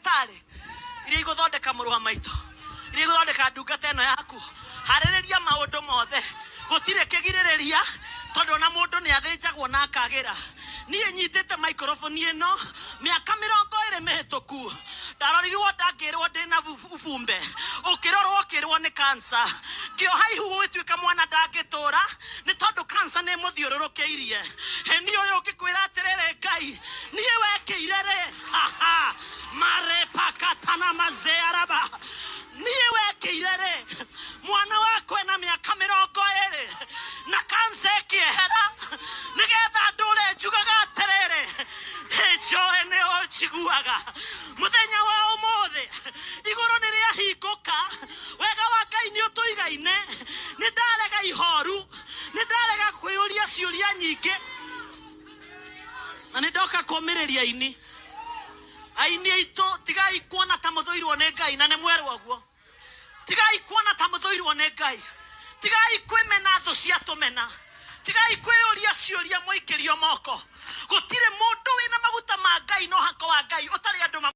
Ndagĩtarĩ, iria igũthondeka mũrũ wa maitũ, iria igũthondeka ndungata ĩno yaku, harĩrĩria maũndũ mothe. Gũtirĩ kĩgirĩrĩria, tondũ ona mũndũ nĩ athĩnjagwo na akagĩra. Niĩ nyitĩte microphone ĩno mĩaka 20 mĩhĩtũku, ndarorirwo ndangĩrwo ndĩna ubumbe, ũkĩrorwo ũkĩrwo nĩ cancer, ngĩoha ihu gũgĩtuĩka mwana ndangĩtũra nĩ tondũ cancer nĩ ĩmũthiũrũrũkĩirie. Niĩ ũyũ ngĩkwĩra atĩrĩrĩ, Ngai, niĩ wekĩire rĩ marepakatana mazearaba, niĩ wekĩire rĩ mwana wakwa ena mĩaka 20 na kansa ĩkĩehera, nĩgetha ndũre njugaga atĩrĩrĩ, njũĩ nĩ ũnjiguaga. Mũthenya wa ũmũthĩ igũrũ nĩ rĩahingũka, wega wa Ngai nĩ ũtũigaine. Nĩ ndarega ihoru, nĩ ndarega kwĩyũria ciũria nyingĩ, na nĩ ndoka kũmĩrĩria aini. Aini aitũ, tigai kuona ta mũthũirwo nĩ Ngai, na nĩ mwerwo guo. Tigai kuona ta mũthũirwo nĩ Ngai, tigai kwĩmena thũ cia tũmena, tigai kwĩyũria ciũria mũikĩrio moko. Gũtirĩ mũndũ wĩna maguta ma Ngai no hako wa Ngai ũtarĩ andũ.